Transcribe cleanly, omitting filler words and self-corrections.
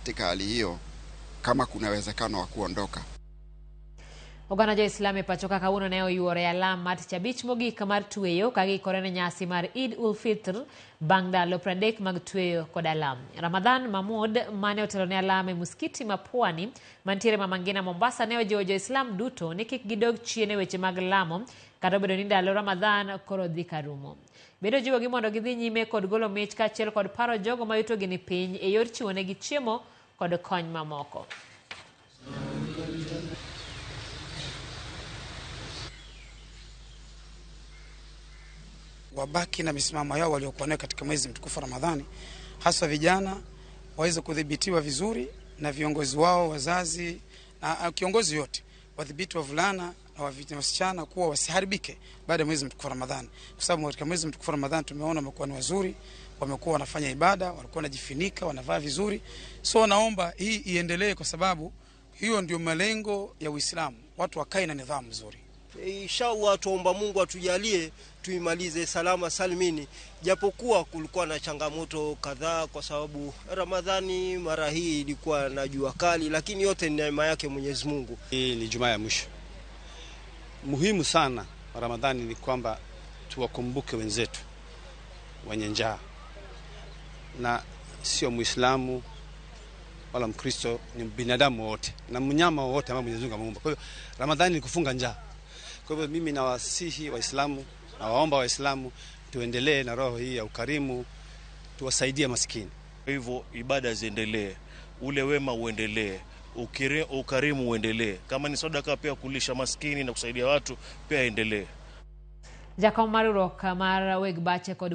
Katika hali hiyo, kama kuna uwezekano wa kuondoka. Oganda jo-Islam e pacho ka kawuono ne oyuoro e alam mar tich abich mogik mar tweyo ka giikore ne nyasi mar Eid ul Fitr bang' ndalo 30 mag tweyo kod alam. Ramadhan Mahmud mane otelo ne alam e muskiti ma Pwani mantiere Mama Ngina Mombasa ne ojiwo jo-Islam duto ni kik gidog chien e weche mag lamo kata obedo ni ndalo Ramadhan koro dhi karumo. Bende ojiwogi mondo gidhi nyime kod golo mich kaachiel kod paro jogo ma yutogi ni piny e yor chiwonegi chiemo kod kony mamoko. Wabaki na misimamo yao waliokuwa nayo katika mwezi mtukufu Ramadhani, hasa vijana waweze kudhibitiwa vizuri na viongozi wao, wazazi na kiongozi yote, wadhibiti wavulana na wasichana kuwa wasiharibike baada ya mwezi mtukufu Ramadhani, kwa sababu katika mwezi mtukufu Ramadhani tumeona wamekuwa ni wazuri, wamekuwa wanafanya ibada, walikuwa wanajifunika, wanavaa vizuri. So naomba hii iendelee, kwa sababu hiyo ndio malengo ya Uislamu, watu wakae na nidhamu nzuri. Inshallah tuomba Mungu atujalie tuimalize salama salimini, japokuwa kulikuwa na changamoto kadhaa kwa sababu Ramadhani mara hii ilikuwa na jua kali, lakini yote ni neema yake Mwenyezi Mungu. Hii ni Jumaa ya mwisho. Muhimu sana Ramadhani ni kwamba tuwakumbuke wenzetu wenye njaa, na sio Muislamu wala Mkristo, ni binadamu wote na mnyama wote ambao Mwenyezi Mungu ameumba. Kwa hiyo Ramadhani ni kufunga njaa. Kwa hivyo mimi nawasihi Waislamu, nawaomba Waislamu tuendelee na roho hii ya ukarimu, tuwasaidie maskini. Kwa hivyo ibada ziendelee, ule wema uendelee, ukarimu uendelee. Kama ni sadaka pia kulisha maskini na kusaidia watu pia endelee. Jakom mar riwruok mar weg bache kod